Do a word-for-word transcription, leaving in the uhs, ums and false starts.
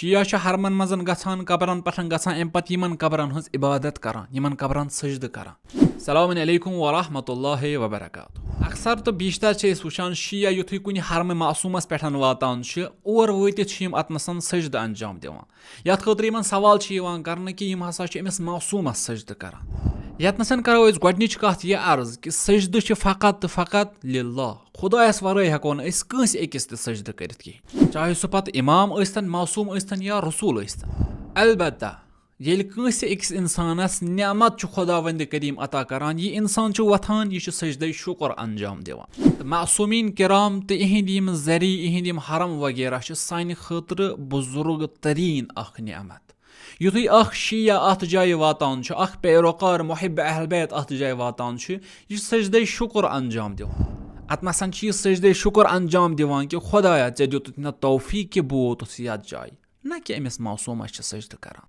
شیعہ چھِ حرمن منٛز گژھان، قبرن پٮ۪ٹھ گژھان، امہِ پتہٕ یِمن قبرن ہٕنٛز عبادت کران، یِمن قبرن سجدٕ کران۔ السلام علیکم ورحمۃ اللہ وبرکاتہ۔ اکثر تہٕ بیشتر چھِ أسۍ وٕچھان، شیعہ یُتھُے کُنہِ حرمہِ معصومس پٮ۪ٹھ واتان چھِ، اور وٲتِتھ چھِ یِم اتنَسن سجدٕ انجام دِوان۔ یتھ خٲطرٕ یِمن سوال چھِ یِوان کرنہٕ کہِ یِم ہسا چھِ أمِس معصومس سجدٕ کران۔ یتنَسن کرو أسۍ گۄڈنِچ کتھ یہِ عرض کہِ سجدٕ چھِ فقط تہٕ فقط للہ، خدایس ورٲے ہٮ۪کو نہٕ أسۍ کٲنٛسہِ أکِس تہِ سجدٕ کٔرِتھ کِہیٖنۍ، چاہے سُہ پتہٕ امام ٲسۍتن، معصوم ٲسۍتن یا رسول ٲسۍتن۔ البتہ ییٚلہِ کٲنٛسہِ أکِس انسانس نعمت چھُ خداوندِ کریم عطا کران، یہِ انسان چھُ وۄتھان، یہِ چھُ سجدے شکر انجام دِوان۔ تہٕ معصومین کرام تہٕ اِہِنٛدۍ یِم ذٔریعہٕ، اِہِنٛدۍ یِم حرم وغیرہ چھِ سانہِ خٲطرٕ بزرگ ترین اکھ نعمت۔ یُتھُے اکھ شیعہ اتھ جایہِ واتان چھُ، اکھ پیروکار محب اہل بیت اتھ جایہِ واتان چھُ، یہِ چھُ سجدے شکر انجام دِوان۔ اتنَسن چھُ یہِ سجدے شکر انجام دِوان کہِ خدایا، ژےٚ دیُتُتھ مےٚ توفیق کہِ بہٕ ووتُس یتھ جایہِ، نہ کہِ أمِس معصومس چھِ سجدٕ کران۔